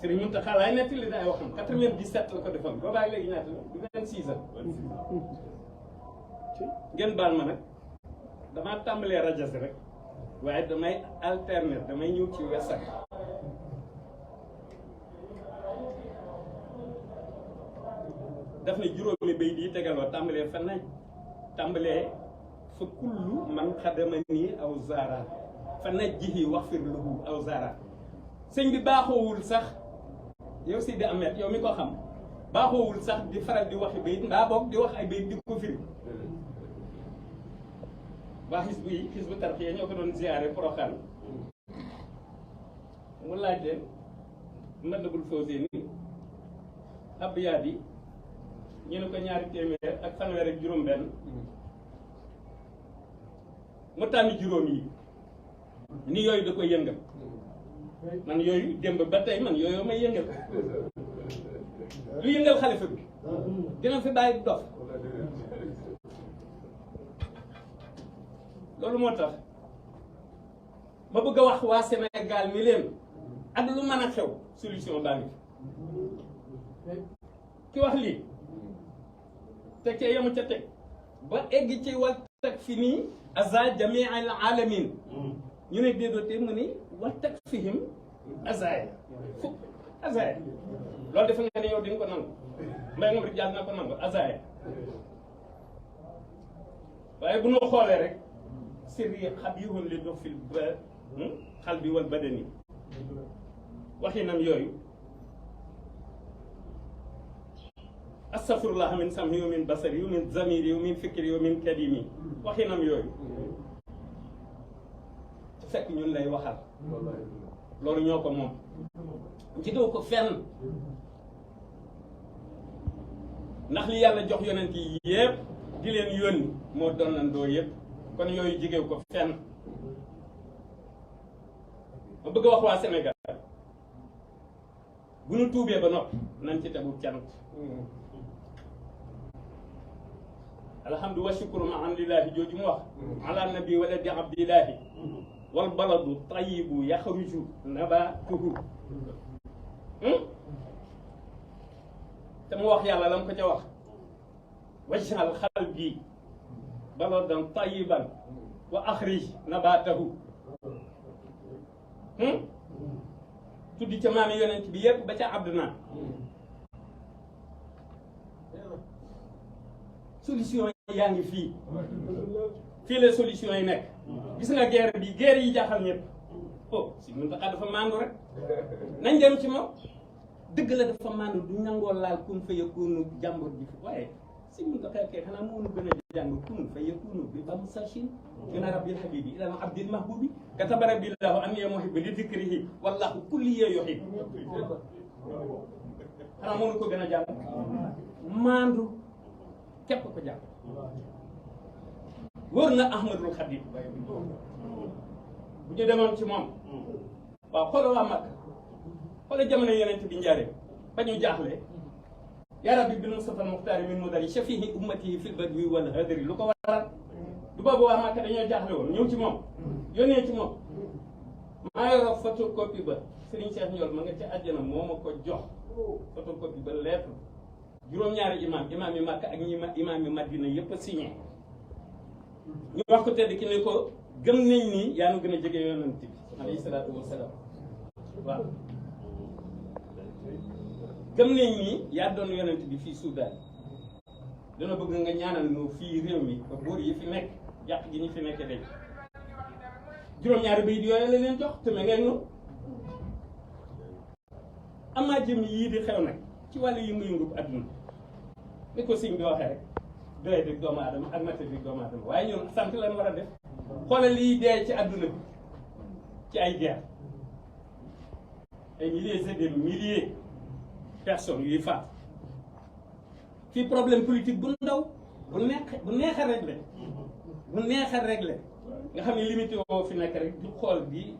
Serigne Mountakha laay nettali daay waxam 97 la ko defoon boobaa léegi ñaata la du 26 ans. ngeen baal ma nag damaa tàmbalee rajo si rek waaye damay alterner damay ñëw ci wesak daf ne juróomi bay di tegaloo tàmbalee fan nañ tàmbalee fa kullu man xadama nii aw zara fa najjihi wax fir lahu aw zara sëñ bi baaxoowul sax yow Sidi Ahmed yow mi ko xam baaxoowul sax di faral di waxi bayit ndaa boog di wax ay bayit di ko firi waa xisbu tarxiya ñoo ko doon ziyaare Porokhane mu laaj leen Matlabul Fawzayni abyaat yi ñu ne ko 2 téeméer ak fanweer ak juróom-benn mu tànn juróom yi ni yooyu da koy yëngal man yooyu démb ba tey man yooyu may yëngal lu yëngal xalifa bi dina fi bàyyi dof loolu moo tax ma bëgg a wax waa Sénégal mi leen ak lu mën a xew solution baa ngi ki wax lii te ca yemu ca teg ba egg ci wal tag fi nii aza jamii al alamin ñu ne déedoote mu ni wal tag fihim azaya fukk azaya loolu defe nga ne yow di nga ko nangu mbay moom rek jàll na ko nangu azaya waaye bu ñu xoolee rek sirri xabihun li dox fil xal bi wal badani waxinam yooyu astafirullah min sam'i wa min basari wa min zamiri wa min fikri wa min kalimi waxinam yooyu fekk ñun lay waxal loolu ñoo ko moom jigéew ko fenn ndax li yàlla jox yonent yi yëpp di leen yónni moo donnandoo yëpp kon yooyu jigéew ko fenn ma bëgg a wax waa Sénégal bu ñu tuubee ba noppi nañ ci tegu cant alhamdu wa shukru ma an lillahi jooju mu wax ala nabi waladi abdillahi wal baladu tayyibu yaxruju nabatuhu te mu wax yàlla la mu ko ca wax wajhal xalbi baladan tayyiban wa axrij nabatahu tuddi ca maami yonent bi yëpp ba ca Abduna solution yaa ngi fii la solution yi nekk gis nga guerre yi jaaxal ñëpp oh si mun taxaa dafa maandu rek nañ dem ci moom dëgg la dafa maandu du nangoo laal kun fa yakunu jàmbur ji fi waaye si mun taxaa kay xanaa moonu gën a jàng kun fa yakunu bi bam sachin gëna rabbil habibi ilal abdil mahbubi kataba rabbillahu an ya muhibbu li dhikrihi wallahu kulli ya yuhib xanaa moonu ko gën a jàng maandu képp ko jàng wóor na Ahmadul Xadim bu ñu demoon ci moom waaw xoola waa Makka xoola jamono yonent bi njaaree ba ñu jaaxle yaa rabbi bil Mustafa Muxtaari min mudari shafihi ummatihi fil badwi wal hadri lu ko waral du boobu waa Makka dañoo jaaxle woon ñëw ci moom yónnee ci moom maa yoroon photocopie ba Serigne Cheikh Ndiol ma nga ca àjjana moo ma ko jox photocopie ba lettre juróom-ñaari imaam yi Makka ak imaam yi Madina yëpp a signé ñu wax ko tedd ki ne ko gëm nañ ni yaa nu gën a jege yonent bi alayhi salaatu wasalaam waaw gëm nañ ni yaa doon yonent bi fii Soudan dana bëgg nga ñaanal nu fii réew mi ba buur yi fi nekk jàpp gi ñu fi nekk dañ juróom-ñaari bayit yooyu la leen jox te me ngeen nu amaa jëm yii di xew nag ci wàllu yëngu-yëngu bu àdduna ni ko sëñ bi waxee rek doye dig doomu aadama ak maté dig doomu aadama waaye ñun sant lan war a def xoolal liy dee ci àdduna bi ci ay guerre ay milliers et des milliers personnes yuy faat fii problème politique bu ndaw bu neex a réglé nga xam ne limité woo fi nekk rek di xool bi